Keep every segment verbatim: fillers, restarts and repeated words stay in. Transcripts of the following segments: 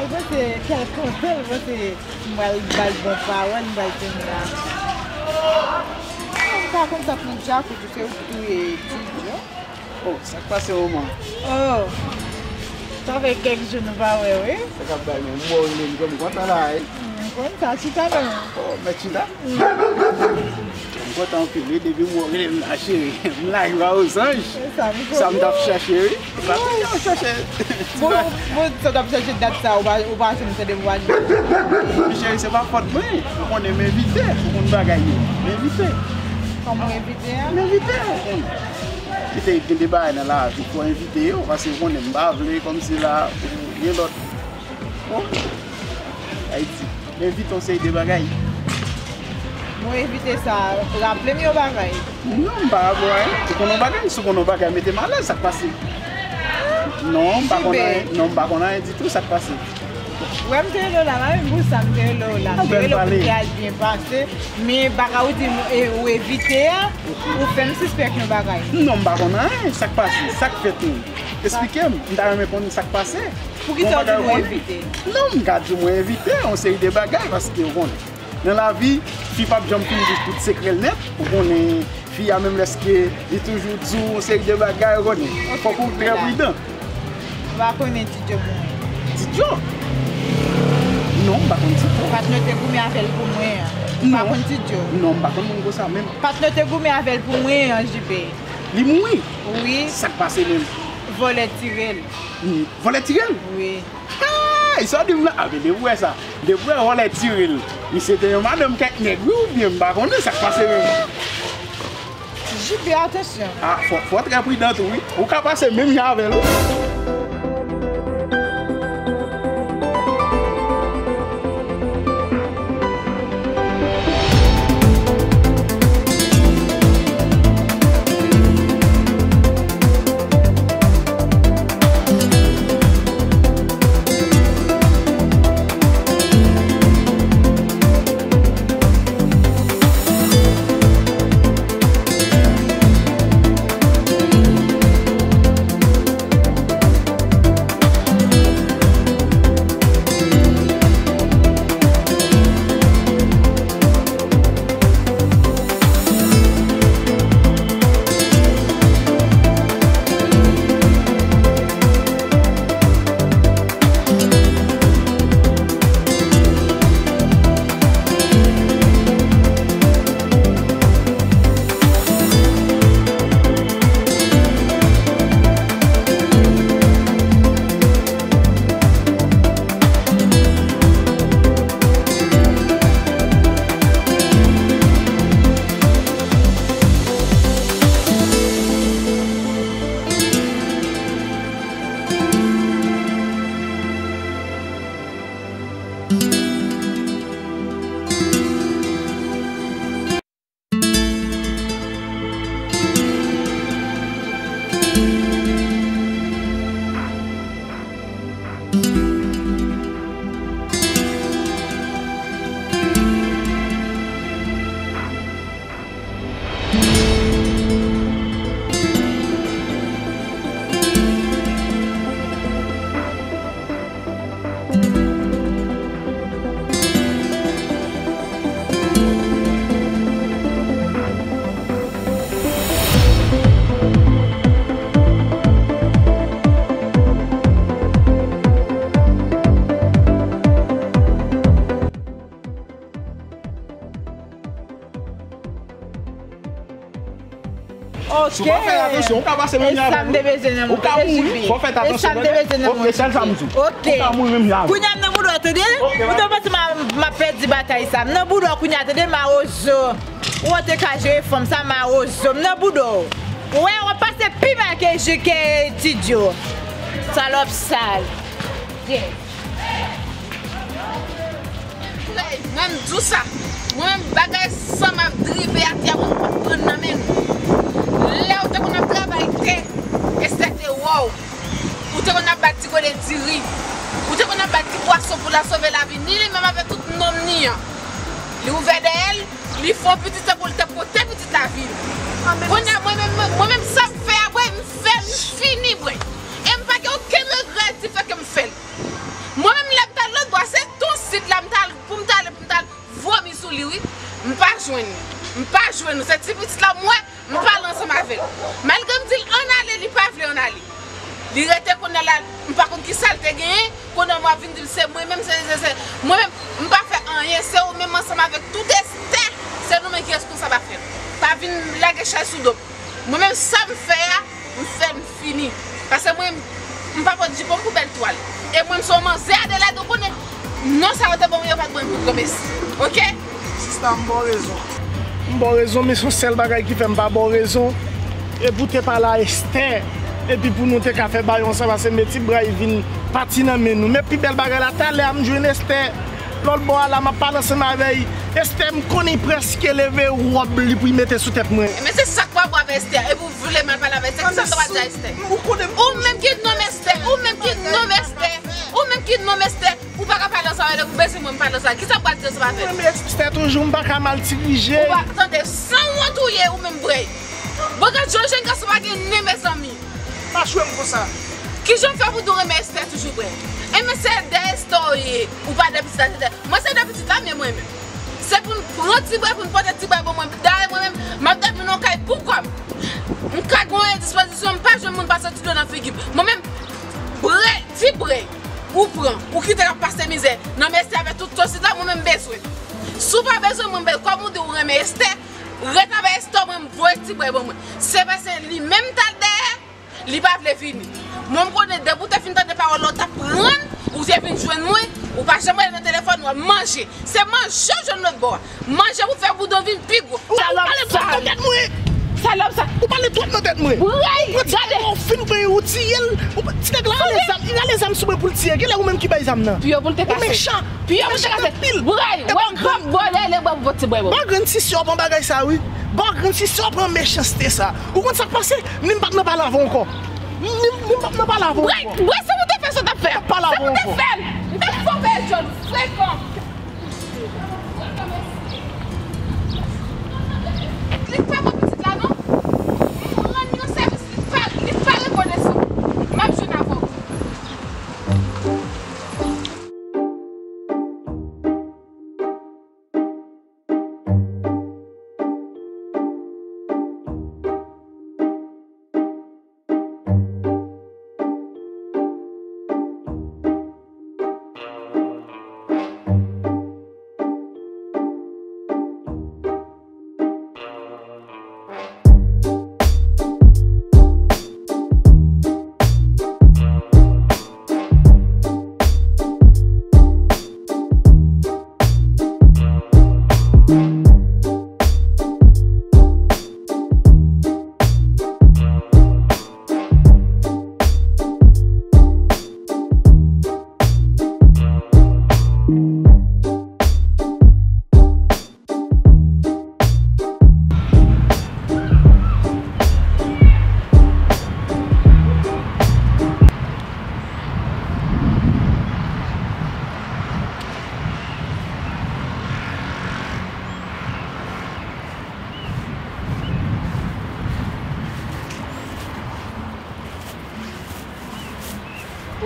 Ou panse kèlkontan, ou panse m pral ba l bon pawòl, m pral di m la. M pa konn sa k nan djakout ou, se ou ki touye Ti Djo. Oh, sa k pase manman? Oh, sa fè kèk jou nou pa wè, wi. Sa k ap bay men? M wè w li menm, m kontan la, wi. M konn sa, chita non. Oh, mèt chita? M kontan anpil, wi, depi m wè w rele m la, cheri. M la, jwa ozanj. Sa m t ap chèche, wi. Ou pa konn jan w chèche. Bon, bon, sa w t ap chèche dat sa, ou pa, ou pa janm tande m pa di. Cheri, se pa fòt mwen. Ou konnen m envite. Ou konn bagay yo. M envite. Kòman w envite a? M envite. Ou konn. Li te gen de bagay nan lavi, fò envite yo, paske ou konnen m pa vle kòmsi la, ou gen lòt. Bon, Ayiti, envite yon seri de bagay. Bon, envite sa, raple m yon bagay. Non, m pa raple w anyen. Ou konn yon bagay, si w konn yon bagay, mete m alèz, sa k pase? Non, m pa konn anyen, non, m pa konn anyen ditou, sa k pase? Wè m te rele w la, la menm pou sa m te rele w la. M te rele w pou nou te al byen pase, men bagay ou di m, e, ou evite a, ou fè m sispèk yon bagay. Non, m pa konn anyen, sa k pase, sa k fèt menm? Esplike m, m ta renmen konn sa k pase. Poukisa w di m ou evite? Non, m ka di w mwen evite yon seri de bagay, paske ou konnen. Nan lavi, fi p ap janm fin di tout sekrè l nèt. Ou konnen, fi a menm lèske li toujou di w yon seri de bagay, ou konnen. Fòk ou trè pridan. Ou pa konnen Ti Djo mouri? Ti Djo? Non, m pa konn Ti Djo. Patnè w te goumen avè l pou mwen an. Ou pa konn Ti Djo? Non, m pa konn moun konsa menm. Patnè w te goumen avè l pou mwen an, J P. Li mouri? Wi. Sa k pase menm? Vòlè tire l. Hmm, vòlè tire l? Wi. Hey, sa w di m la? A, men depi w wè sa, depi w wè vòlè tire l, misye te yon madanm kèk nèg, wi, oubyen m pa konnen sa k pase menm. J P, atansyon. A, fò, fò w trè pridan tou, wi. Ou ka pase menm jan avè l, wi. Ok. Si w pa fè atansyon, ou ka pase menm jan avè l, wi. Ou ka mouri, fò w fè atansyon, tande. Ok, sèl sa m di w. Ok. Ou ka mouri menm jan avè l. Kounye a m nan bouda w, tande. Ou te panse m ap pèdi batay sa? M nan bouda w kounye a, tande, mawozo. Ou te ka jere fanm sa, mawozo. M nan bouda w. Ou wè, w ap pase pi mal ke Ti Djo. Salòp sal. Yeah. Mwen m di w sa. Mwen menm, bagay sa m ap drive atè a, mwen m p ap pran nan men nou. Lè w te konn ap travay tè, Estè te wè w. Ou te konn ap bat ti kode diri. Ou te konn ap bat ti pwason pou l a sove lavi ni li menm avèk tout nonm ni an. Li ouvè dèyè l, li fè yon pitit se pou l te pote pitit la vin. Kounye a, mwen menm, mwen menm, sa m fè a, bwè, m fè, m fini, bwè. E m pa gen okenn regrè di fè ke m fè l. Mwen menm, lè m t Jwenn nou. Se ti pitit la m wè, m pale ansanm avè l. Malgre m di l ann ale, li pa vle ann ale. Li rete kounye a la, m pa konn ki sa l te genyen, kounye a m ap vin di l se mwen menm, se, se, se, mwen menm, m pa fè anyen, se ou menm ansanm avèk tout Estè, se nou menm ki reskonsab afè m. Pa vin lage chay sou do m. Mwen menm sa m fè a, m fè l, m fini. Paske mwen, m pa pot jipon pou bèl twal. E mwen, m se yon manzè Adelaide, ou konnen. Non, sa yo te ban mwen, yo pa t ban m pou granmesi. Oke? Sista, m ba w rezon. M ba w rezon, men se yon sèl bagay ki fè m pa ba w rezon. E pou te pale a Estè, epi pou nou te ka fè bagay ansanm, paske m mete bra y vin pati nan men nou. Men pi bèl bagay la, talè a m jwenn Estè. Lòt bò a la, m ap pale ansanm avè y. Estè, m konnen y prèske leve wòb li pou y mete sou tèt mwen. Men se sa k pa bon avè Estè. Epi w vle m al pale avè Estè. Kisa m ta pral di a Estè? Ou menm ki nonm Estè, ou menm ki nonm Estè, ou menm ki nonm Estè, ou pa ka pale ansanm avè l, ou bezwen mwen m pale ansanm avè l. Kisa m pral di ansanm avè l? Estè toujou, m pa ka mal dirije. Ou pa tande, sanwont ou ye, ou menm brèy. Bon, gad jan jèn gason pa gen nen, mezanmi. Pa jwe m konsa. Kijan w fè pou di w renmen Estè toujou, brèy? Enben se dèyè Estè w ye, ou pa dèyè pitit la, se dèyè. Mwen se dèyè pitit la m ye mwen menm. Se pou n pran ti brèy, pou n pote ti brèy ban mwen. Dayè mwen menm, m ap dòmi nan kay pou kò m. M ka gen yon endispozisyon, m pa jwenn moun pa soti dlo nan figi m. Mwen menm, brèy, ti brèy, ou pran, ou kite l ap pase mizè. Nan men Estè avèk tout sosis la, mwen menm m bezwen. Si w pa bezwen mwen, m bezwen. Kòm ou di w renmen Estè, ret avèk Estè, mwen m voye ti brèy ban mwen. Se paske li menm t al dèyè, li pa vle vini. Mwen m konnen depi w te fin tande pawòl la, w t ap pran l, ou te vin jwenn mwen, ou pa janm rele nan telefòn, w ap manje. Se manje w jwenn lòt bò a. Manje pou fè bouda w vin pi gwo. Ou pale twòp nan tèt mwen. Salòp sa. Ou pale twòp nan tèt mwen. Brèy, gade. Ou fin brèy, ou tiye l. Ti nèg la rale zam, li rale zam sou mwen pou l tiye. Genlè ou menm ki bay zam nan. Piyo pou l te kase. Ou mechan. Piyo pou l te kase. Brèy, wè granm bò lè, lè bò pou ti brèy bò. Bò grenn sisi w pran bagay sa wi. Bò grenn sisi w pran mechanste sa. Ou konn sa k pase? Ni m p ap nan pale avè w ankò. Ni m, ni m p ap nan pale avè w ankò. Brèy, brèy, se pou te fè sa w t ap fè. M p ap pale avè w ankò. Se pou te fè l. M t ap fè w fè jòn frekan. Li pa bon pitit la non. Ou rann yon sèvis, li pa, li pa rekonesan. M ap jwenn avè w.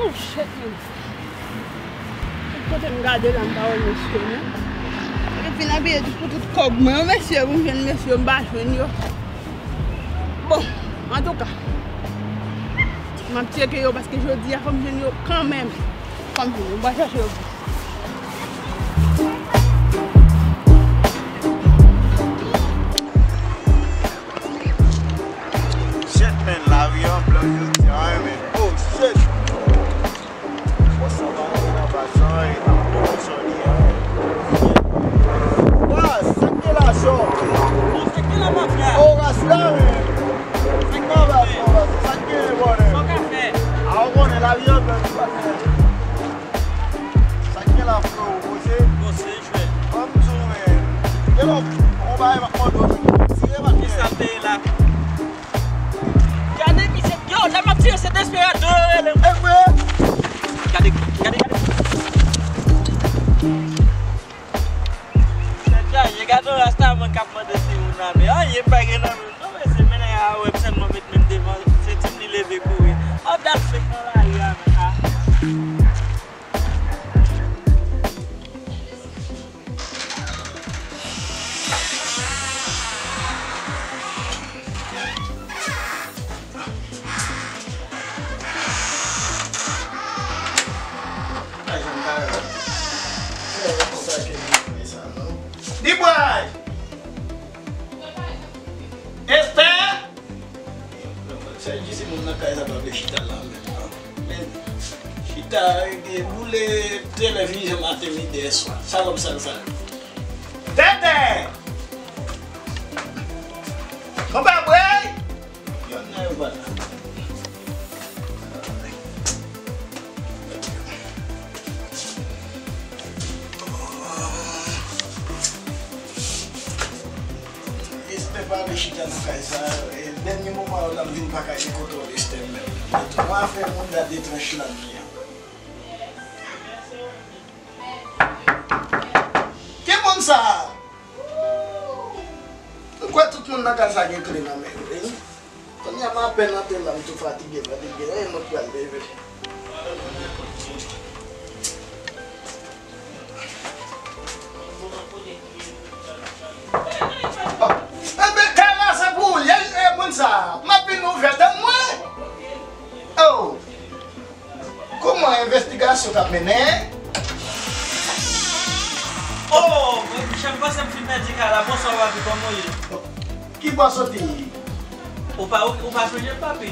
Oh, shit, man. Tout kote m gade la, m pa wè mesye, non. Yo vin abiye jis pou tout kòb mwen. Yon mesye pou m jwenn mesye, m pa jwenn yo. Bon, antouka, m ap tcheke yo paske jodi a fò m jwenn yo kanmenm. Fò m jwenn yo, m pral chache yo. Shit, man, lari an blan jodi a, hein, man. Oh, shit. Bòs sa pa antre nan baz lan, e nan pwomosyon li ye, hein. Baz, sa k gen la, cho? Bon, sa k gen la, mafya? Oh, ras la, man. Sa k gen, baz, baz, sa k gen, bòdè? Sa w ka fè? A, ou konnen, lari an blan, ki pa fè. Sa k gen la, freo, poze? Poze, jwèt. Ban m di w, men. Gen lè w, yon bagay m ap mande w, men. Tire pa tè. Kisa l te ye la? Gade mizè. Yo, lè m ap tire, se Desperado yo rele m. E vre? Gade, gade, gade. Tèt chaje, gade yon rastaman k ap mande si moun ame. Anyen pa gen nan men l non, mesye, men nèg a wè m sèlman met men m devan, se ti m li leve kouri. Ap dat fek nan lari a, men, a. Yo, Pa janm ka fè konsa ke li fè sa, non. Dibway! Esther! Sèl jis moun nan kay sa pa vle chita la menm, non. Men chita, gen boule televizyon maten, midi, e swa. Salòp sal sa yo. Tètè! Konpa Brèy! Yonn nan yo pa la. Esther pa vle chita nan kay sa. E dènye moman yo la, m vin pa ka gen kontwòl Esther menm. Mwen afè moun gade tranch la m ye. Ki moun sa? M kwè tout moun nan kay sa gen kle nan men yo, wi. Kounye a m apèn antre la, m tou fatige, fatige. E mwen k pral leve. Oh, enben, kay la se pou ou l ye, e, moun sa a. M ap vin ouvè, tann mwen. Oh. Kòman envestigasyon k ap mennen? Oh, monchè, m panse m fin pèdi kay la. Bonswa, papi, kòman w ye? Ki bò soti? Ou pa, ou, ou pa sonje m, papi?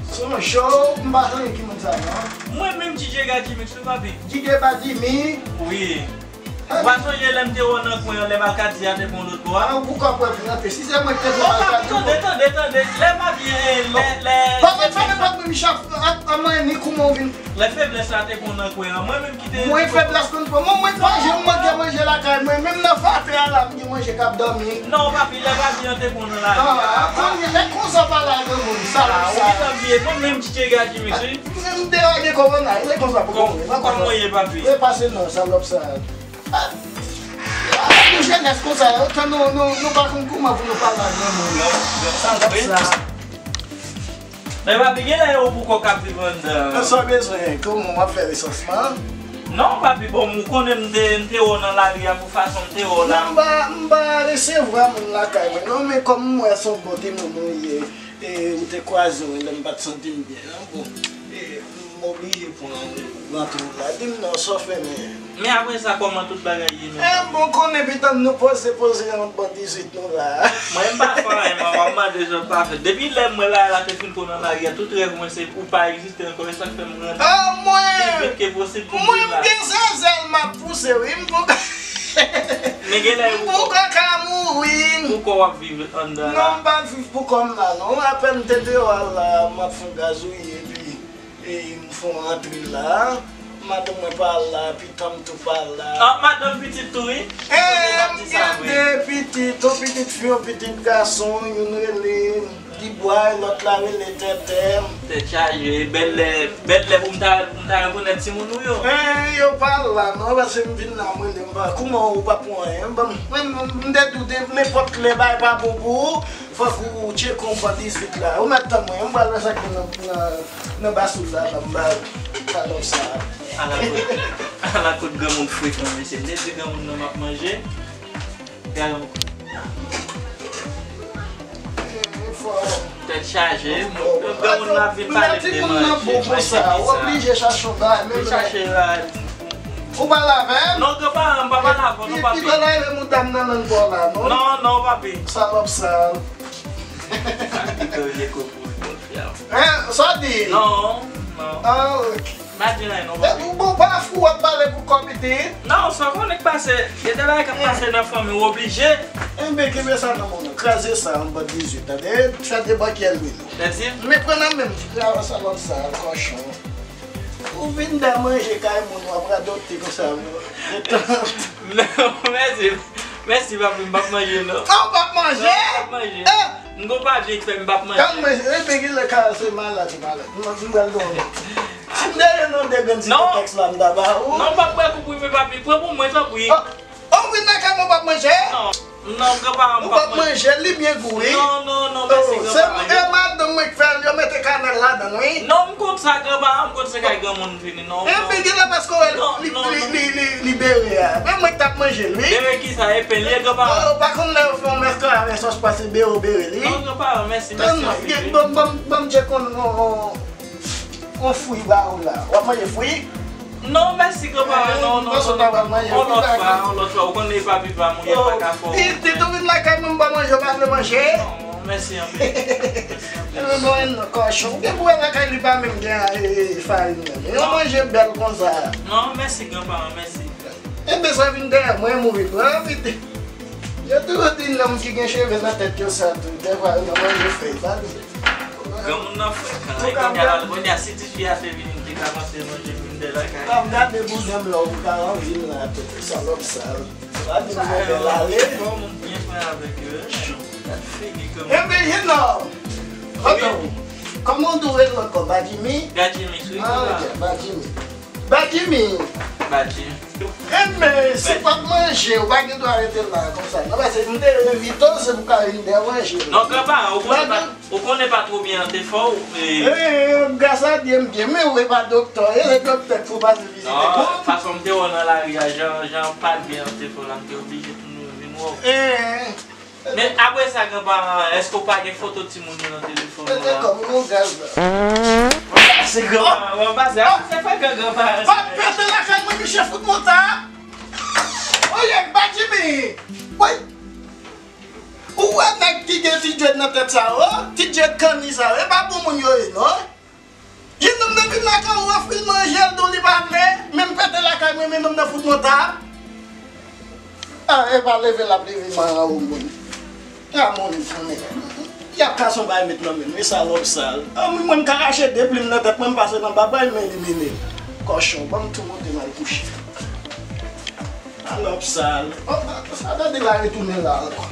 Sonje w? M pa sonje ki moun sa, non. Mwen menm, D J Gadjimix, wi, papi. D J Gadjimi? Wi. Ou pa sonje lè m te wè w nan kwen an, lè Malkadi a te pran lòt bò a? Ah, ou poko ap wè pou rantre. Si se mwen ki te pran Malkadi, tande, tande, tande. Lè pa byen, lè, lè, pa mwen fè nenpòt moun chaf, a, a mwen ni kouman w vin. Lè feblès la te pran nan kwen an, mwen menm ki te. Mwen feblès konn pran. Mwen, mwen manje, mwen gen manje lakay mwen. Menm nan fatra la, m gen manje k ap dòmi. Non, papi, lè pa byen te pran nan lari a. Ah, kounye, e konsa w pale a granmoun, sa, ah, ou gentan bliye, mwen menm D J Gadjimix, wi. M te lage kowona, e konsa pou kòm, kòm mwen ye, papi. Repase non, salòp sa. Ah, nou jenès konsa, otan nou, nou, nou pa konn kouman pou nou pale ak granmoun. Sa, sa. Men papi, genlè e ou poko k ap viv anndan. Sa w bezwen, kòman w ap fè resansman? Non, papi, bon, ou konnen m te, m te wè w nan lari a pou fason m te wè w la. Non, m pa, m pa resevwa moun lakay mwen, non, men kòm m wè se yon bon timoun ou ye, e ou te kwaze mwen lè m pa t santi m byen an, bon, e m oblije pran rantre w la. Di m non, sa w fè men. Men apre sa, kòman tout bagay ye menm? E bon, konnen pitanm nou poze, poze yon bon dizuit nou la. Mwen, m pa fè anyen, mwen, w ap mande jan pa fè. Depi lè m wè la, la te fin pran nan lari a, tout rèv mwen se ou pa egziste ankò, e sa k fè m rantre pi vit ke posib pou m vin la. Ah, mwen, mwen, m gen zèzèl m ap pouse, wi, m pou Men genlè ou poko ka mouri. Pou kò w ap viv anndan la? Non, m pa viv pou kò m la, non. Apèn m te deyò a la, m ap fè gazouye, epi, e, m fè yon rantre la. Madanm mwen pa la, pitanm tou pa la. Ah, madanm pitit tou, wi. E, m gen de pitit, yon pitit fi, yon pitit gason, youn rele Dibway, lòt la rele Tètè. Tèt chaje, bèl lè, bèl lè pou m ta, pou m ta rekonèt timoun ou yo. Eh, yo pa la non, paske m vin la, m rele m pa. Kouman ou pa pran anyen? Ban m, mwen, m, m te di w nenpòt lè bagay pa bon pou ou, fòk ou tcheke yon bon dizuit la. Ou mèt tann mwen, m pral wè sa k gen nan, nan, nan basoul la, ban m ba ou. Talè sa. Ala kout, ala kout granmoun frekan, mesye. M te di granmoun nan m ap manje. Gade yon kou. Tèt chaje, granmoun nan ap vin pale m de manje, manje pizza. Ou oblije chache yon bagay, menm lè. Chache la. Ou pale avè m? Non, gran paran, m pa pale avè w, non, papi. Pi, pi, pi, pi, mouda m nan lang pa w la, non? Non, non, papi. Salòp sal. Papi, to vye kokout, mon frè. Hein? Sa w di? Non, non. Ah, ok. M pa di anyen non, papi. Epi w bon pa fou, w ap pale pou kò pitit? Non, sa w konnen k pase, gen de bagay k ap pase nan fanmi, w oblije. Enben, kenbe sa nan men w, kraze sa anba dizuit, tande? Sa debankyè lwil. Tande? Men pran nan men m, salòp sa, kòchon. Ou vin da manje kay moun, w ap radote konsa. Non, mèsi. Mèsi, papi, m p ap manje, non. Ah, w p ap manje? Non, m p ap manje. Eh! M gon pa byen k fè m p ap manje. Tann mwen, enben, genlè ka se malad, malad. M, m pral dòmi. Si m te gen yon de grenn ti kotèks la, m ta ba ou. Non, m p ap bwè koup wi, men papi, pran pou mwen, tanpri. Oh, oh, ou vin nan kay mwen, w p ap manje? Non. Non, granparan m p ap manje. Ou p ap manje, li byen gou, wi. Non, non, non, mèsi, granparan. Se madanm mwen ki fè l, yo mete kanèl ladan l, wi. Non, m konn sa, granparan m konn se kay granmoun m vini, non. Epi gen lè paske w wè li, li, li, li, li bere a. Men mwen ki t ap manje l, wi. Bere kisa? Epen l ye, granparan? Ou pa konn lè yo fè yon mèskòd avè sòs pwa se bere w bere li? Non, granparan, mèsi, mèsi anpil, wi. Tann mwen, ban m, ban m tcheke yon, yon, yon, yon fwi ba ou la. W ap manje fwi? Non, mèsi, granparan, non, non, non. Yon lòt fwa, yon lòt fwa. Ou konnen papi pa m, ou pa ka fè w. Li, li tou vin lakay mwen, m pa manje, ou pa vle manje? Non, mèsi anpil. Mèsi anpil. Mwen bon, kòchon. Ou gen pou wè lakay li pa menm gen, e, e, farin nan. Yon manje bèl konsa. Non, mèsi, granparan, mèsi. Enben sa vin dèyè mwen, move pran vit. Yo toujou di nonm ki gen cheve nan tèt yo sa tou, dèfwa yo nan manje fèy, pa vre? Granmoun nan frèk, an, e kounye a la, kounye a, si tifi a te vini, m te ka panse manje vin dèyè lakay. Kòm gade bouzen m la, ou ka anvi m la, tout salòp sal. Pa di m mwen bèl ale. Bon, moun byen frè avèk yo, wi, men gad figi granmoun. Enben, you know. Wi. Kòman w tou rele ankò, Badjimi? Badjimi, wi. Ah, ok, Badjimi. Badjimi. Badji. Enben, si w p ap manje, ou pa gen dwa rete la konsa. Non, paske m te envite w, se pou w ka vin deranje. Non, granparan, ou konnen pa, ou konnen pa two byen an te fè w, e. E, gras a Dye, m byen, men ou e pa doktè, e se doktè k fè w pase vizite. Non, fason m te wè w nan lari a, jan, jan pa t byen an te fè w la, m te oblije tounen vin wè w. E. Men apre sa, granparan, èske w pa gen foto timoun yo nan telefòn ou la? Mete kò m nan gaz la. Pase granparan, pase, pase frekan granparan. Pa pete lakay mwen, miche fout mwen ta. Oye, Badjimi. Woy. Ou wè nèg ki gen ti dread nan tèt sa yo, ti dread kanni sa yo, e pa bon moun yo ye, non. Jennonm nan vin lakay ou ofri l manje, l di w li pa vle, menm pete lakay mwen, men nonm nan fout mwen ta. Ah, e pa leve l ap leve manman ou moun. Granmoun konnen. Y ap kase yon bagay met nan men m, e salòp sal. Ah, mwen, mwen m ka rache de plim nan tèt mwen, m pase nan babay, men li mele. Kòchon, ban m tou monte m al kouche. Salòp sal. Oh, sa tande la retounen la ankò.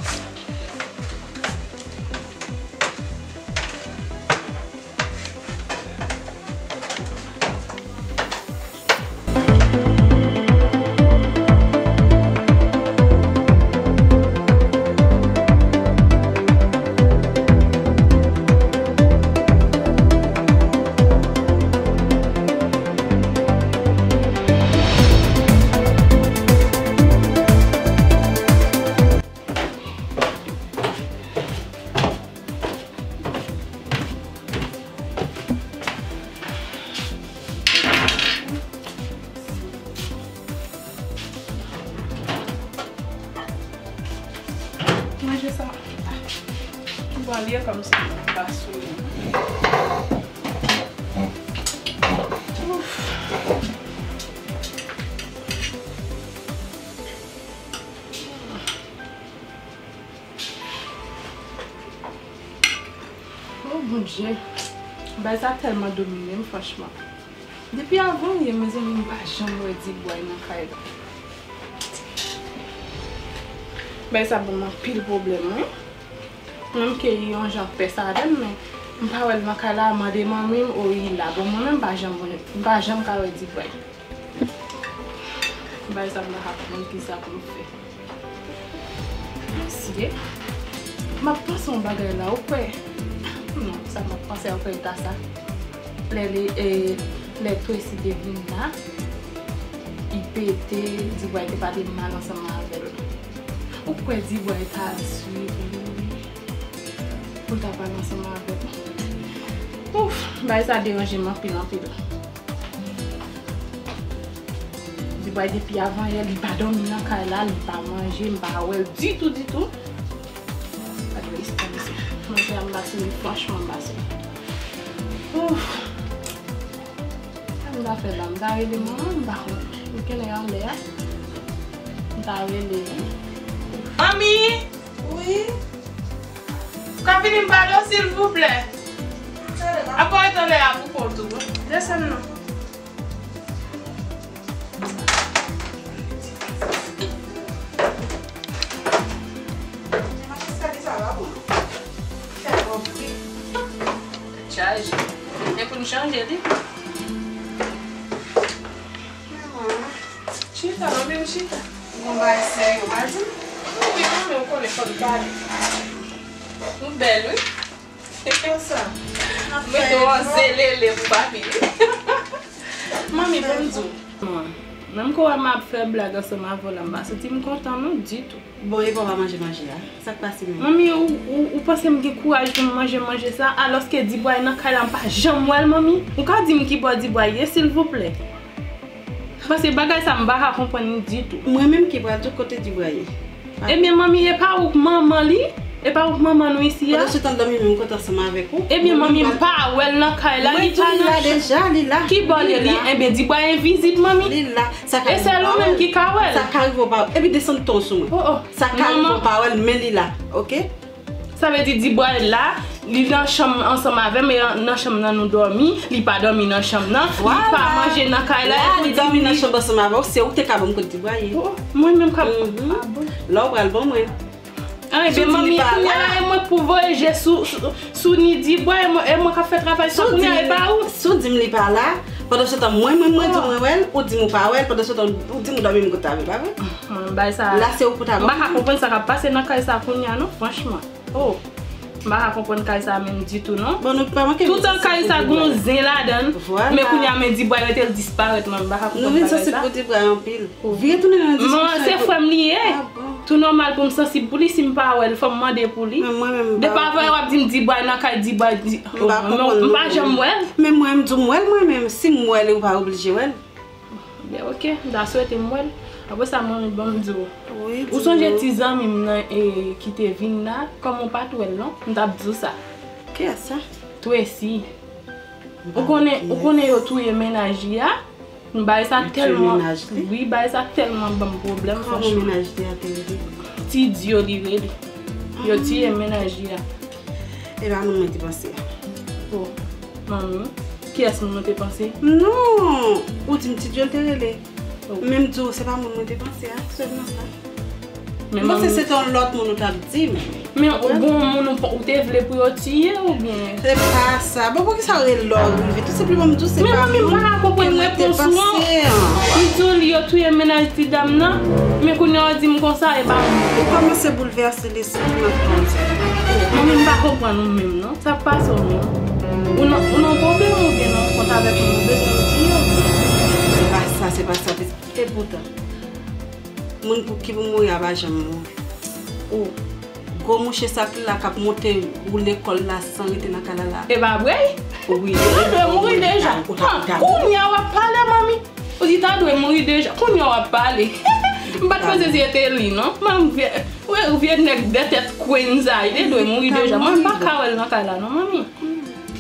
Manje sa. Bon, li ye kòmsi pa sou li. Ouf. Oh, Bondye. Bagay sa tèlman domine m, franchman. Depi avan yè, mezanmi, m pa janm wè Dibway nan kay la. Bagay sa ban m anpil pwoblèm, wi. Menm ke li yon jan pès avè m, men m pa wè l nan kay la, mande manmi m, o, li la. Bon, mwen menm, m pa janm, m pa janm ka wè Dibway. Bagay sa m pa ka konprann kisa pou m fè. Mesye, m ap panse yon bagay la, ou kwè? Non, sa m ap panse a, ou kwè l ta sa? Lè li, e, lè Tracy te vin la, li pete, Dibway te pale mal ansanm avè l. Ou kwè Dibway ta swiv li pou l ta pale ansanm avè l? Ouf, bagay sa deranje m anpil, anpil. Dibway depi avan yè, li pa dòmi nan kay la, li pa manje, m pa wè l ditou, ditou. Gade istwa misye. Manje a m pase li, franchman, m pase li. Ouf. Sa m ta fè la? M ta rele manman m, m pa konn. M kenbe anlè a. M ta rele li. Manmi! Wi? Ou ka vini m pale w, silvouplè? Apre w ret anlè a pou kont ou. Desann non. Tèt chaje. E pou n chanje li. Chita, manmi, chita. Gon bagay serye w pa di m? Wi, manmi, ou konnen fò n pale. Ou bèl, wi. Se konsa. Mwen tou an zelele pou pa vini. Manmi, ban m di w. Menm ke w wè m ap fè blag ansanm avè w la, m pa santi m kontan non ditou. Bon, e pa w pa manje manje a? Sa k pase menm? Manmi, ou, ou, ou panse m gen kouraj pou m manje manje sa, alòske Dibwa nan kay la, m pa janm wè l, manmi? Ou ka di m ki bò Dibwa ye, silvouplè? Paske bagay sa, m pa ka konprann li ditou. Mwen menm ki pral di w kote Dibwa ye. Ebyen, manmi, e pa ou k manman li? E pa ou k manman nou isi a? Pandan se tan, dòmi menm kote ansanm avèk ou. Ebyen, manmi, m pa wè l nan kay la, li pa nan chanm. Mwen di w li la deja, li la. Ki bò l ye? Li, ebyen, Dibwa envizib, manmi. Li la. Sa ka rive w pa wè l. E sèl ou menm ki ka wè l. Sa ka rive w pa wè l. Epi desann ton sou mwen. Oh, oh. Sa ka rive w pa wè l, men li la, oke? Sa vle di Dibwa la, li nan chanm ansanm avè m, e nan chanm nan nou dòmi, li pa dòmi nan chanm nan, li pa manje nan kay la, e pou di m li. Li dòmi nan chanm ansanm avè w, se ou ki te ka ban m kote Dibwa ye. Oh, mwen menm k ap. Ah bon. La w pral ban mwen. Ah, ebyen, manmi, kounye a la, e mwen k pou voye je sou, sou, sou ni Dibwa, e mwen, e mwen k ap fè travay sa kounye a, e pa ou. Si w di m li pa la, pandan se tan, mwen, mwen, mwen di mwen wè l, ou di m ou pa wè l, pandan se tan, ou di m ou dòmi m kote avè l, pa vre? Mwen, bay sa. La, se ou pou ta ban mwen. M pa ka konprann sa k ap pase nan kay sa kounye a, non, franchman. Oh, m pa ka konprann kay sa menm ditou, non. Bon, nou pa manke vin sansib pou Dibwa. Toutan kay sa gon zen ladan l, men kounye a, men Dibwa rete l disparèt, mwen, m pa ka konprann bagay sa. Nou vin sansib pou Dibwa anpil. Vire tounen nan diskisyon. Non, se frè m li ye. Ah bon. Tou nòmal pou m sansib pou li, si m pa wè l, fò m mande pou li. Men mwen menm, m pa wè. Depi avè w ap di m Dibwa nan kay, Dibwa di, m pa janm wè l. Men mwen, m di w m wè l mwen menm. Si m wè l, ou pa oblije wè l. Ben, oke, m ta swete m wè l. Apre sa, manmi, ban m di w. Wi, di m. Ou sonje ti zanmi m nan, e, ki te vin la, kòm ou pa t wè l non, m t ap di w sa. Kiyès sa? Tracy. Ou konnen, ou konnen yo touye mennaj li a? Bagay sa tèlman, wi, bagay sa tèlman ban m pwoblèm, franchman. Kòman mennaj li a te rele? Ti Dio li rele. Yo tiye mennaj li a. E pa moun mwen te panse a. Oh, manmi, kiyès moun nou te panse? Non, ou di m Ti Dio l te rele. Oh. Men m di w, se pa moun mwen te panse a, sèlman sa. M panse se te yon lòt moun ou t ap di m. Men ou gon moun ou, ou te vle pou yo tiye oubyen? Se pa sa. Bon, poukisa w rele lè w rive? Tou senpleman, m di w se pa moun ke mwen te panse an. Men manmi, m pa ka konprann repons ou an. M di w li yo touye mennaj ti dam nan, men kounye a w di m konsa, e pa moun. Ou kòmanse boulvèse lespri m ak kè m. Manmi, m pa konprann ou menm, non. Sa k pase w menm? Ou nan, ou nan pwoblèm oubyen nan kont avèk moun ou bezwen retire? Se pa sa, se pa sa. Epoutan, moun pou ki pou mouri a pa janm mouri. Oh. Gwo mouche sa ki la k ap monte woule kò l la san rete nan kay la la. E pa vre? Wi. Li dwe mouri deja. Kounye a w ap pale, manmi. Ou di ta dwe mouri deja. Kounye a w ap pale. M pa t panse se te li, non. Manmi vye, vye nèg de tèt kwenn sa, li te dwe mouri deja. Mwen m pa ka wè l nan kay la, non, manmi.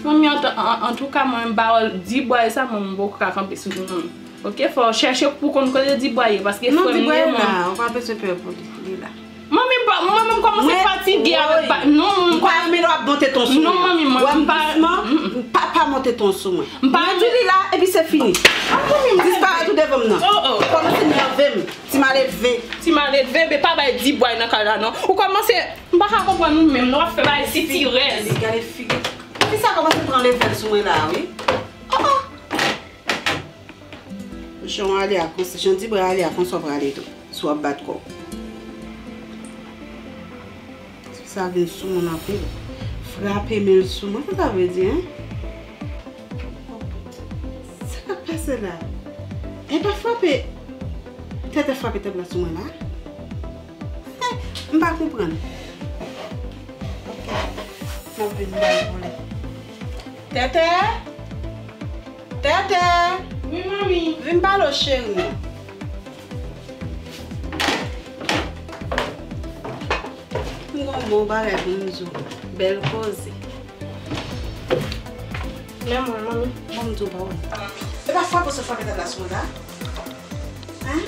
Manmi, an, an, antouka, mwen m pa wè l. Dibwa e sa, mwen m poko ka kanpe sou li, manmi. Oke, fò w chèche pou konn kote Dibwa ye, paske frè m li ye, manmi. Non, Dibwa la, ou pa bezwen pè pou li, li la. Manmi, m pa, mwen menm kòmanse fatige avèk pa, non, m pa renmen lè w ap monte ton sou mwen. Non, manmi, mwen, m pa. Douseman, pa, pa monte ton sou mwen. M pa renmen. Mwen di li la, epi se fini. Ah, manmi, m disparèt ou devan m nan. Oh, oh. Kòmanse nève m, ti maledve. Ti maledve, men pa bay Dibwa nan kay la, non. Ou kòmanse, m pa ka konprann ou menm, non, w ap fè bagay sitirèz. Gade figi. Fi sa kòmanse pran leve l sou mwen la, wi. Ah, ah. Jan w ale a konsa, jan Dibwa ale a konsa w prale tou, si w ap bat kò w. Sa vin sou moun anpil. Frape men l sou mwen, sa sa vle di, en? Sa k ap pase la? E pa frape, Tètè frape tèt la sou mwen la? M pa konprann. Ok. M ap vin ba l pou li. Tètè! Tètè! Wi, manmi. Vin pale w, cheri m. M gon bon bagay pou m di w. Bèl koze. Men mwen, manmi. Ban m di w pawòl. E pa frape w sot frape tèt la sou mwen la? Hein?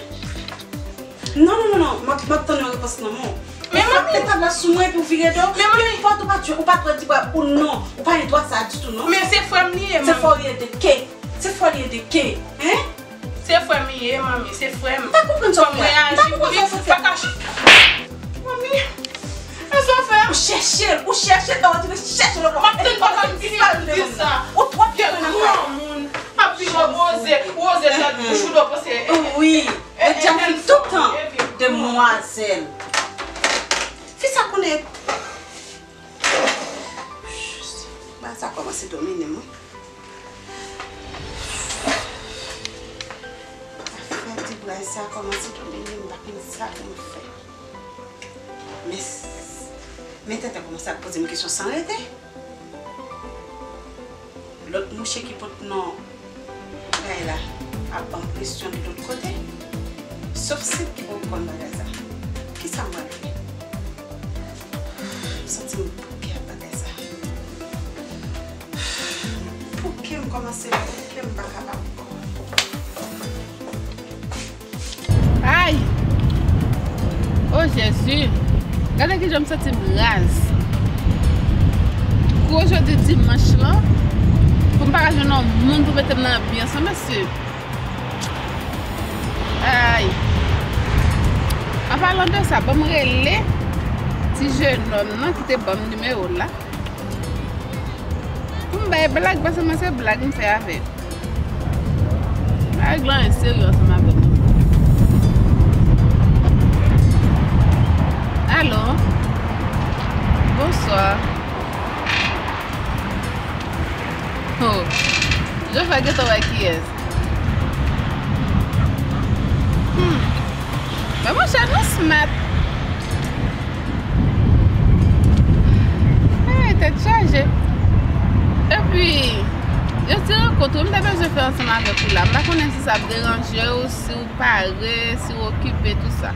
Non, non, non, non. M ap, m ap tann yon repons nan men w. Men manmi. Ou frape tab la sou mwen epi w vire do. Men manmi. Nenpòt ou pa t jwe, ou pa t wè Dibwa ou non. Ou pa gen dwa sa ditou non. Men se frè m li ye, manmi. Se fò li ede ke. Se fò li ede ke. Hein? Se frè m li ye, manmi. Se frè m. M pa konprann sa w fè. Fò m reyaji pou li. M pa konprann sa w fè. Manmi. Sa w fè? Ou chèche l, ou chèche l, ou chèche l ankò. M ap tann papa m fini di sa. Ou twò pye nan kay. Granmoun ap vin oze, oze tèt bouch ou do panse. Wi. Yo di a fi toutan demwazèl. Sa konnen. Bagay sa kòmanse domine m, wi. Afè ti bray sa kòmanse domine m, m pa konn sa pou m fè. Men, men tenten kòmanse ap poze m kesyon san rete. Lòt mouche ki pot non bagay la ap ban m presyon de lòt kote. Sof Sid ki poko konn bagay sa. Kisa m pral fè? M santi m bouke ak bagay sa. M bouke, m kòmanse bouke, m pa kapab ankò. Ay! O Jezi! Gade kijan m santi m raz. Kou jodi dimanch lan, pou m pa ka jwenn yon moun pou mete m nan anbyans lan, mesye. Ay! An palan de sa, ban m rele ti jenòm nan ki te ban m nimewo l la. Pou m bay blag, paske mwen se blag m fè avè l. Bagay lan e serye ansanm avè mwen. Alo? Bonswa. Oh, Jofè gentan wè kiyès. Hmm. Men monchè, nou smart. Ay, tèt chaje. Epi, yo ti rankont wi, m te bezwen fè ansanm avèk ou la. M pa konnen si sa ap deranje w, si w pare, si w okipe, tout sa.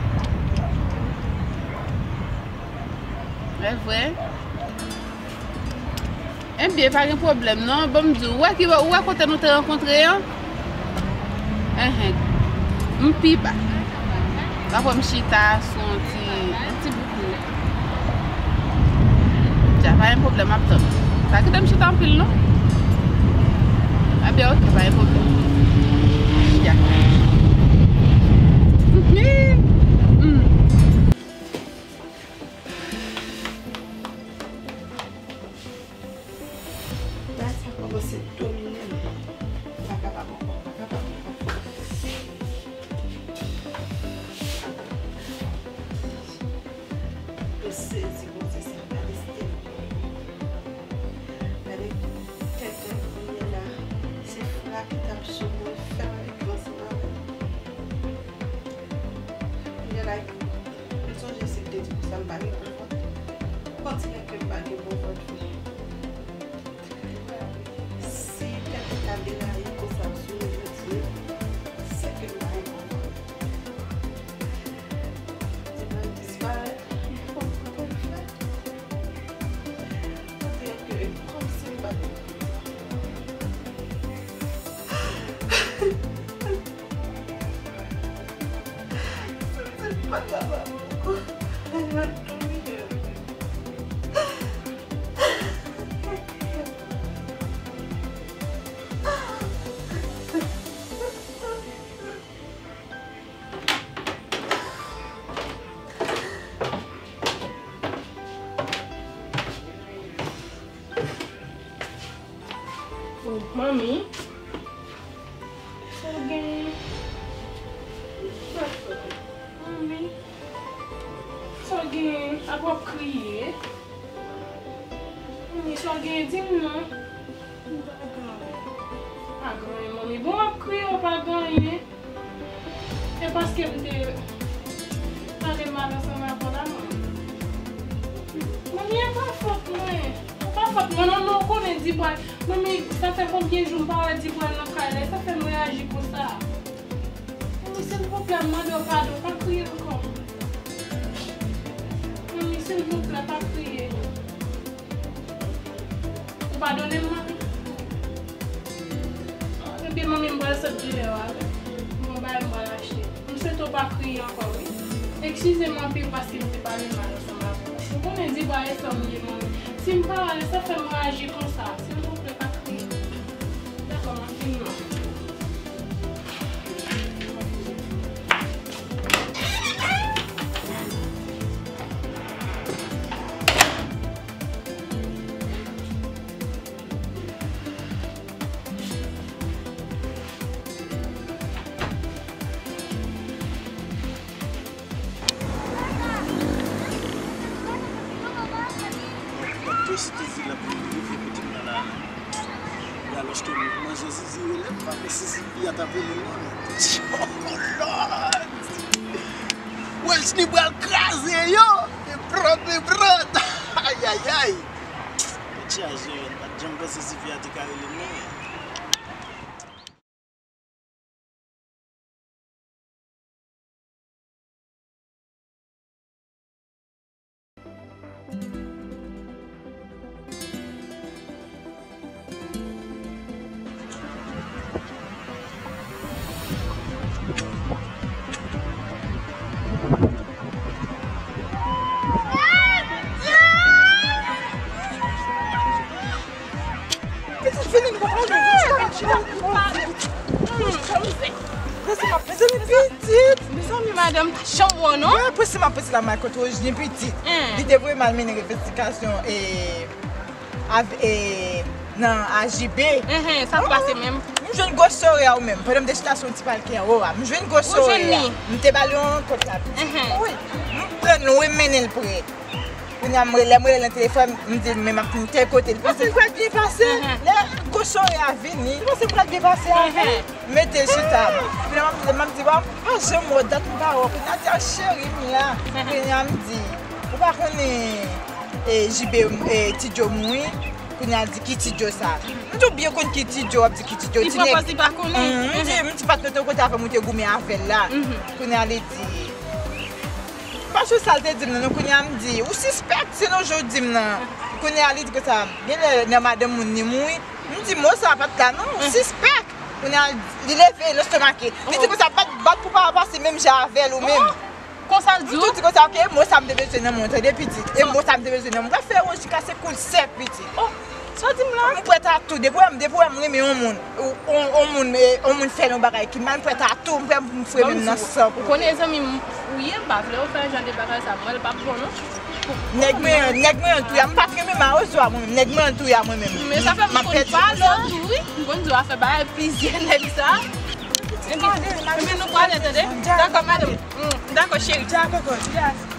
E vre? Ebyen, pa gen pwoblèm non. Bon, m di w, ou wè ki, ou wè kote nou te rankontre an? Enhen. M pi ba. Pafwa m chita sou yon ti, yon ti bouk. Dja, pa gen pwoblèm, m ap tann. Pa kite m chita anpil non. Ebyen, oke, pa gen pwoblèm. Ya. Hmm. Bagay sa kòmanse domine m. M pa kapab ankò, m pa kapab ankò. Mwen sezi, Bondye, sa gade Steve. Gade tenten kounye la. Se frape k ap sou mwen, fè m viv ansanm avè l. Kounye la, m sonje si m te di konsa m pa gen bon vant. Kontinye ke m pa gen bon vant vre. Si tèt ou ta deraye konsa sou mwen jodi, se ke m pa gen bon vant. Di mwen disparèt, m pa konn sa pou m fè. On dirait que kòmsi m pa gen. Santi m pa kapab ankò. Mwen domi. Oh, manmi. Sa w gen? Manmi. Sa w gen? Apa w ap kriye? Manmi, sa w gen? Di m non. M pa gen anyen. Pa gen anyen, manmi. Bon, w ap kriye, w pa gen anyen. E paske m te pale mal ansanm avè w la, manmi. Manmi, e pa fòt mwen. E pa fòt mwen, non, non, ou konnen Dibwa. Manmi, sa fè konbyen jou m pa wè Dibwa nan kay la, e sa fè m reyaji konsa. Manmi, silvouplè, m mande w padon, pa kriye ankò. Manmi, silvouplè, pa kriye. Ou padone m, manmi? Ebyen, manmi, m pral sot deyò a, wi. Gon bagay m pral achte. M swete w pa kriye ankò, wi. Eskize m anpil paske m te pale mal ansanm avè w. Ou konnen Dibwa e sa m ye, manmi. Si m pa wè l, sa fè m reyaji konsa. Silvouplè, pa kriye. Dakò, m ap vini, manmi. Mezanmi, Sisifi a t ap rele non. Oh Lord! Welchny pral kraze yo! E pran, e pran! Ayayay! Tèt chaje, m pa t janm panse Sisifi a te ka rele non. Pitit, vini, nou pral ale. Pitit, vini, nou pral ale. Mezanmi, pitit. Mezanmi, madanm, chanm ou non? Mwen prese m ap prese la, m al kot Rochny, pitit. Li te voye m al mennen revandikasyon, e, av-, e, nan A J B. Sa k pase menm? M jwenn gwosore a ou menm. Pandan m te chita sou yon ti palke anwo a, m jwenn gwosore a. M te ba l yon kot la, pitit. Wi. M pran l, m mennen l pre. Kounye a, m rele, m rele nan telefòn, m di l, men m ap vin tèl kote. Li panse l pral byen pase. Lè gwosore a vini, li panse l pral byen pase avè l. M mete l sou tab. Kounye a, m ap di, m ap di, "Wa, m pa janm wè w, dat m pa wè w." Kounye a, di, "A, cheri, m la." Kounye a, m di, "Ou pa konnen, e, J B, e, Ti Djo mouri?" Kounye a, di, "Ki Ti Djo sa?" M di, "Ou byen konn ki Ti Djo, w ap di ki Ti Djo." Li pran kòz li pa konnen. M di, m di, "Patnè w te kote avè m, ou te goumen avè l la." Kounye a, li di, Paske sa l te di m nan, non, kounye a m di, "Ou sispèk, se non jan w di m nan." Kounye a li di konsa, "Genlè nan madanm moun li mouri." M di, "Mo sa a pa t la non, ou sispèk." Kounye a li leve, l estomake. Li di konsa, "Bat, bat pou pa pase menm jan avè l ou menm." Konsa l di w? M tou di konsa, "Ok, mo sa m te bezwen nan mwen, tande pitit. E mo sa m te bezwen nan mwen." M pral fè Rochny kase kou l sèk, pitit. Sa w di m la? M prèt a tou. Depi w wè m, depi w wè m renmen yon moun, yon, yon, yon moun, e, yon moun fè yon bagay ki mal, m prèt a tou. M prèt pou m fwe menm nan san pou ou. Ou konnen zanmi m ou ye, m pa vle w fè jan de bagay sa. M wè l p ap bon non. Nèg mwen an, nèg mwen an touye a. M pa t renmen mawozo a mwen menm. Nèg mwen an touye a mwen menm. Men sa fè m konn pale w tou wi. M konn di w ap fè bagay plizyè nèg sa. Ebyen, ebyen nou prale tande. Dakò, madanm. Dakò, cheri. Dakò, kòkòt.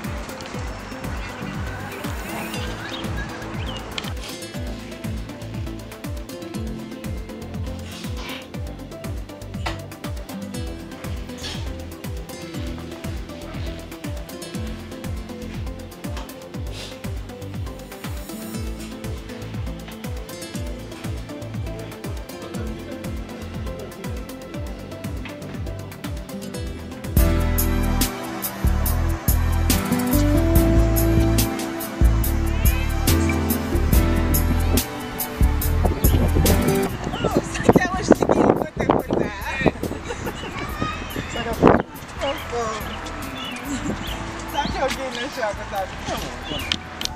Sa kè w gen nan cho a konsa?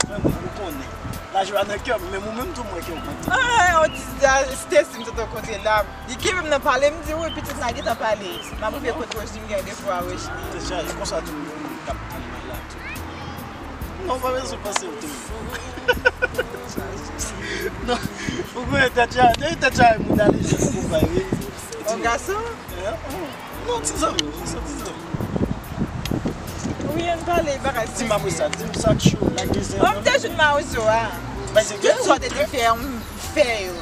Ou konnen. Lajwa nan kè m, menm ou menm tou mwen kè w kontan. Ah, on ti Stacy m te kontre la. Li kenbe m nan pale, m di, "Wi, pitit la gentan pale." M ap rive kot Rochny, m gen defo a Rochny. Tèt chaje, konsa tou, yon moun k ap tann mwen la tou. Non, pa bezwen panse w tou. Non, ou konnen tèt chaje, depi tèt chaje moun ale jis pou bay, wi. On gason? Non, ti zanmi, se ti zanmi. Wi, ann pale bagay. Di m apre sa, di m sa k cho, lage zen. Bon, m te jwenn mawozo a. Tout sa w te di fè, m fè yo.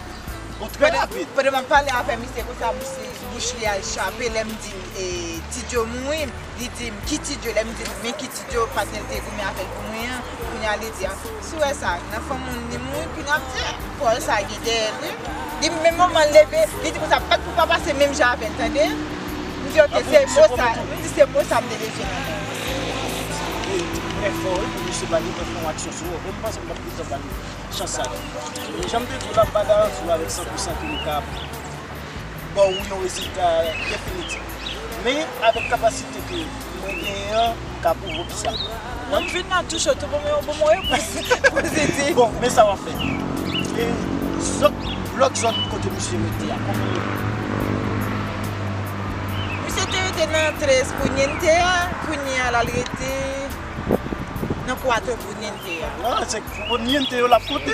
Ou trè rapid. Pandan m ap pale avè misye konsa, bouch, bouch li al chape, lè m di l, e, Ti Djo mouri, li di m, "Ki Ti Djo?" Lè m di l, "Men ki Ti Djo, patnè l te goumen avè l pou mwen an." Kounye a li di, "A, si w wè sa, nan fanm moun li mouri." Kounye a m di, "Pòl sa gen dèyè l, wi." Li, menm moman l leve, li di konsa, "Bat pou pa pase menm jan avè l, tande?" M di, "Ok, se mo sa, m di, se mo sa m te bezwen nan men w." Trè fò, wi, pou misye pa gentan fè yon aksyon sou ou. Mwen, m panse m pa t gentan ba li chans sa. Jan m te di w la, m pa garanti w avèk san pou san ke m ka ba w yon rezilta definitif. Men, avèk kapasite ke mwen genyen an, m ka pwouve w sa. Non, m vin la touche w tou pou mwen, pou mwen repons pozitif. Bon, men sa w ap fè. E zòt, lòt zòn kote misye rete a, kòman yo rele? Misye te rete nan trèz pou Niente a, kounye a l al rete nan kwatro pou Niente a. Ah, se pou Niente yo l ap konte.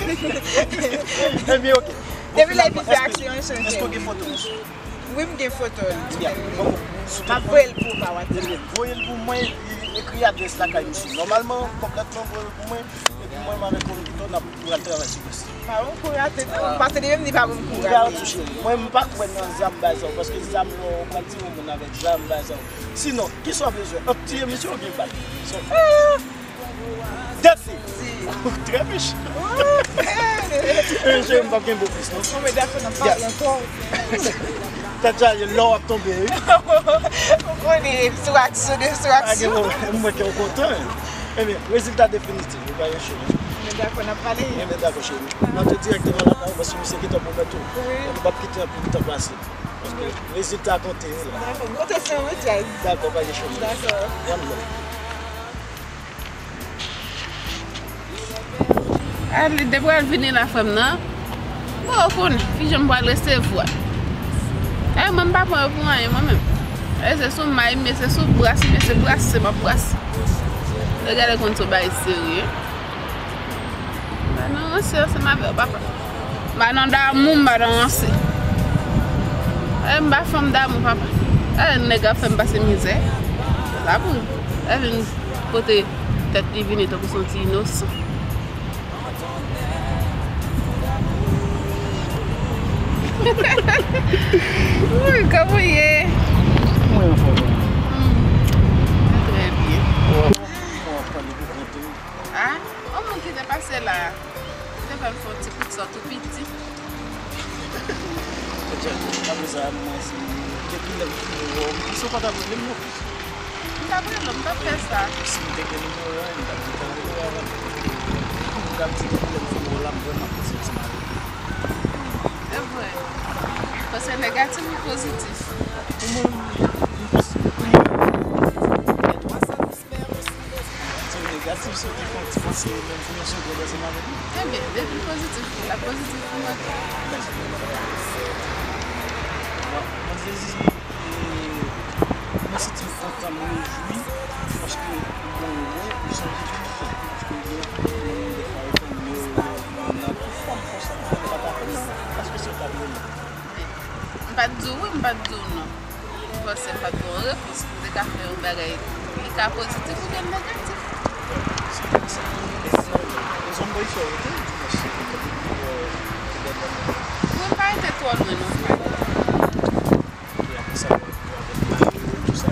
Ebyen, ok. Depi lè l vin fè aksyon, l chanje. Èske w gen foto misye? Wi, m gen foto l. Byen. Bon, bon. M ap voye l pou ou pa WhatsApp. Ebyen, voye l pou mwen, e, ekri adrès lakay misye. Nòmalman, kòb la t nan voye l pou mwen. Epi Mwen menm avèk Ronquito, n ap pral travay sou dosye. Pa bon kou rate, non. Paske li menm li pa bon kou rate. Mwen, m pa kwè nan zam bagay sa yo, paske zam yo, w pral tire moun avèk zam bagay sa yo. Sinon, kisa w bezwen? Ant tiye misye oubyen bat li? So, ah! Dèt li! Trè mechan. Mesye, m p ap gen bon plis, non. Bon, men dakò, n ap pale ankò. Tèt chaje, lò w ap tonbe, wi. Ou konnen, sou aksyon, de sou aksyon. Mwen ke w kontan. Ebyen, rezilta definitif, li pa gen cheni. Men dakò, n ap pale. Ebyen, dakò, cheri. N ap te dirèkteman lakay ou, paske misye gentan pwomèt ou. Wi. Li p ap kite anpil tan pase. Paske rezilta konte, wi, la. Dakò, m konte sou ou, Jay. Dakò, pa gen cheni. Dakò. One love. A, li te pral vini la, frè m nan. Bon, ou konnen, ki jan m pral resevwa. E, mwen, m pa pran yo pou anyen, mwen menm. E, se sou may, men se sou bras, men se brase, m ap brase. Regade konn se yon bagay serye. M pa nan ranse ansanm avè w, papa. M pa nan damou, m pa nan ranse. E, m pa fanm damou, papa. E, nèg ap fè m pase mizè. Se sa pou. E, vin pote tèt li vini tankou se yon ti inosan. Wi, kòman w ye? Mwen anfòm. Hmm. Trè byen. Mwen anfòm depi konte. A, yon moun ki te pase la, li te fè m fè yon ti kout sò tou piti. Apre sa, mwen, si depi lè m fin wè w, m panse w pa ta vle m non. M t ap rele w, m t ap fè sa. Si m te gen nimewo a, m t ap gentan rele w avan. M t ap di depi lè m fin wè w la, m vrèman ap santi m ale. E vre. Panse negatif ou pozitif? Pou mwen, m, m, m, Ti negatif, si w te fè yon ti panse, menm pou yon segonn, ansanm avèk nou. Ebyen, depi pozitif, la pozitif pou mwen tou. Mèsi. Bon, mwen sezi, e, mwen santi m kontan, m rejwi, paske, bon, mwen, m sonje tou, paske, bon, mwen, defwa, yo konn yo, yo, nan tout fòm konsa, mwen pa ta konn, paske se pa mwen. M pa t di w wi, m pa t di w non. M panse m pa t gen yon repons pou m te ka fè yon bagay. Li ka pozitif oubyen negatif. Se, se, se, se, se, se, Wi, m pa rete twò lwen non, m pa rete. Epi apre sa, w ap viv avèk mari w, tout sa.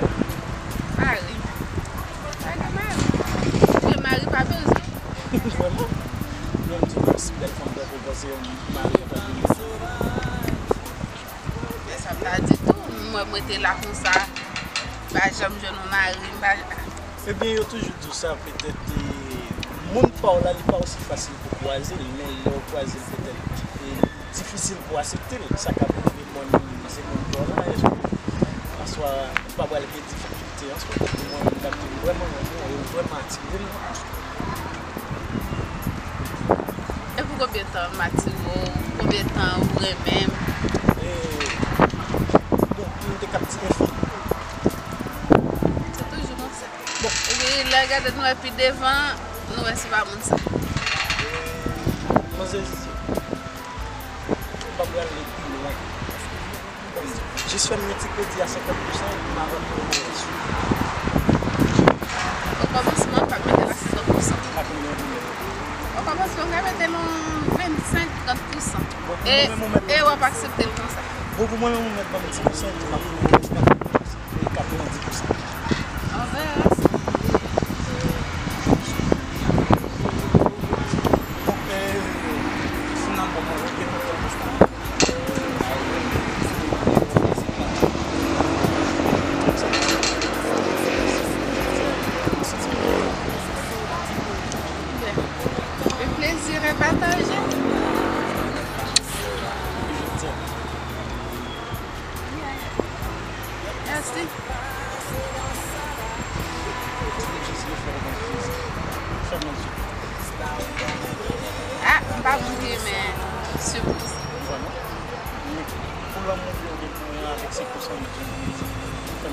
Mari? Pa gen mari. Gen mari pa bezwen. Vrèman? Menm di w si bèl fanm tankou w panse yon mari pa bezwen. E sa m ta di tou, mwen, mwen te la konsa, m pa janm jwenn yon mari, m pa. Ebyen, yo toujou di w sa, petèt, e, moun pa w la, li pa osi fasil pou kwaze l, men lè w kwaze l, petèt, e, difisil pou aksepte l. Sa ka rive moun, se moun pa w la, èske, oswa, ou pa pral gen difikilte, an, se pou moun, m t ap di, m vrèman renmen w, e w vrèman atire m. E pou konbyen tan m atire w? Konbyen tan ou renmen m? E, bon, m te kab di enfini. Se toujou konsa. Bon. Epi, lè gade nou wè pi devan, nou wè se pa moun sa. E, manzè Zizi, m pa pral ale pi lwen. Jis fè m yon ti kredi a senkant pousan epi m a rantre yon mari sou. Okòmansman, m pa t mete l a senkant pousan. M pa t mete l. Okòmansman, m ka mete l yon vennsenk, trant pousan. E, e w ap aksepte l konsa. Bon, pou mwen menm, ou mèt ban m dis pousan epi m ap pran yon katrevendis pousan. Anvè. Bon, e, finalman, mwen, mwen gen kontan. Le plaisir est partagé. Mèsi. A, m pa moun ki renmen sipriz. Vrèman? Wi. Pou lanmou ke w gen pou mwen avèk se konsa m di w. Fè m.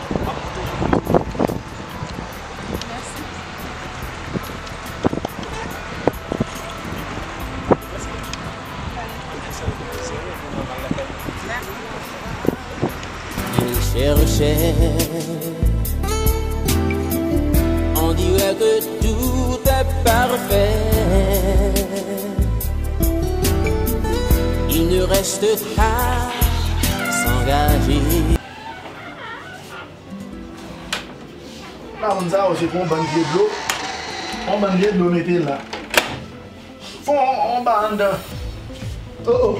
M ap koute w. Mèsi. Mèsi. Mèsi. On dirait que tout est parfait. Il ne reste qu'à s'engager. La moun sa yo se pou yon bann vye dlo. Yon bann vye dlo mete la. Fon yon ba anndan. Oh oh.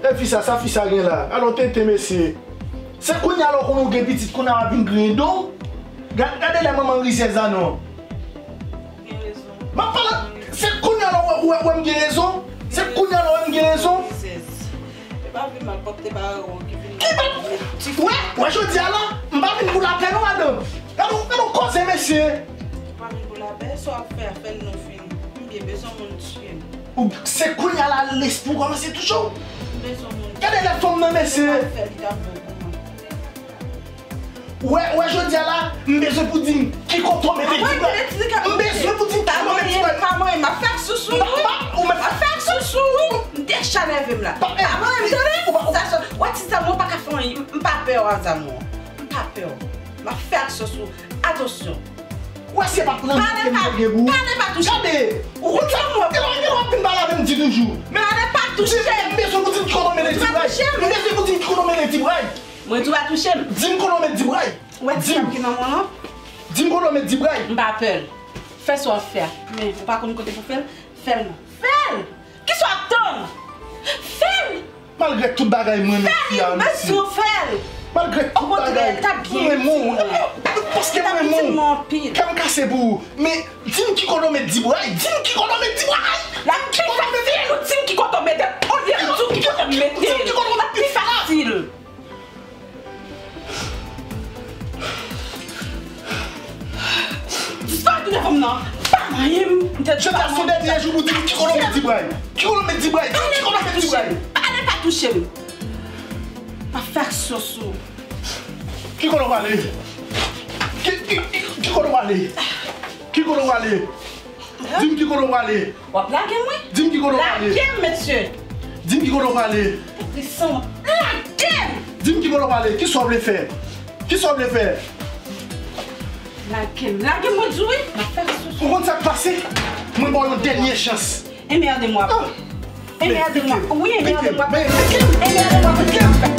E fi sa, sa fi sa gen la? Gade yon tenten mesye. Se kounye a lè w konnen w gen pitit kounye a w ap vin griyen do w. Gade lè manman rizèz la non. M ap pale, se kounye a lè w wè m gen rezon. Se kounye a lè w wè m gen rezon. Rizèz. E pa vin mal pòte ba ou ki vin. Ki pa. Wè, wè jodi a la, m pa vin pou lapè non madanm. Gade yon koze mesye. Pa vin pou lapè, sa w ap fè a fè l non fini. M byen bezwen moun tiye m. Se kounye a la lespri w kòmanse touche w. M bezwen moun. Gade lè fanm nan mesye. Fè li ta bon pou mwen. Wè, wè jodi a la, m bezwen pou di m ki kote w mete ti bray. M bezwen pou di m ki kote w mete ti bray. Pa mwen, m ap fè ak sousou wi. M ap fè ak sousou wi. M deja nève m la. Pa mwen, m tande. Sa sou, wè ti zanmi w pa ka fè anyen. M pa pè w a zanmi w. M pa pè w. M ap fè ak sousou. Atansyon. Wè se pa plan mwen ke m te gen pou ou. Gade, ou konn sa mwen, gade w ap vin pale avè m di toujou. Pale pa touche m. M bezwen pou di m ki kote w mete ti bray. M bezwen pou di m ki kote w mete ti bray. Mwen di w pa touche m. Di m kote w met di bray. Ou wè ti zanmi w ki nan men w lan? Di m kote w met di bray. M pa pè l. Fè sa w ap fè a. Men ou pa konn kote pou fè l. Fè l non. Fè l! Kisa w ap tann? Fè l! Malgre tout bagay mwen renmen fi a mesye. Fè l! Malgre tout bagay mwen renmen w. Paske mwen renmen w. Kè m kase pou ou. Men di m ki kote w met di bray. Di m ki kote w met di bray. L ap pi fasil ou di m ki kote w mete l olye m di w ki kote m mete l. L ap pi fasil. Disparèt ou devan m nan. Pa manyen m. M te di w pa manyen m. Jodi a se yon dènye jou pou di m ki kote w met di bray. Ki kote w met di bray. Di m ki kote w met di bray. Ale pa touche m. M ap fè aksyon sou ou. Ki kote w prale? Ki, ki, ki, ki kote w prale? Ki kote w prale? Di m ki kote w prale. W ap lage m wi. Di m ki kote w prale. Lage m mesye. Di m ki kote w prale. Pou pran san w ap lage m. Di m ki kote w prale. Kisa w vle fè? Kisa w vle fè? Lage m. Lage m mwen di w wi. M ap fè aksyon sou ou. Ou konn sa k pase? Mwen ba w yon dènye chans. Enmède mwen. Enmède mwen. Wi, enmède mwen. Enmède mwen.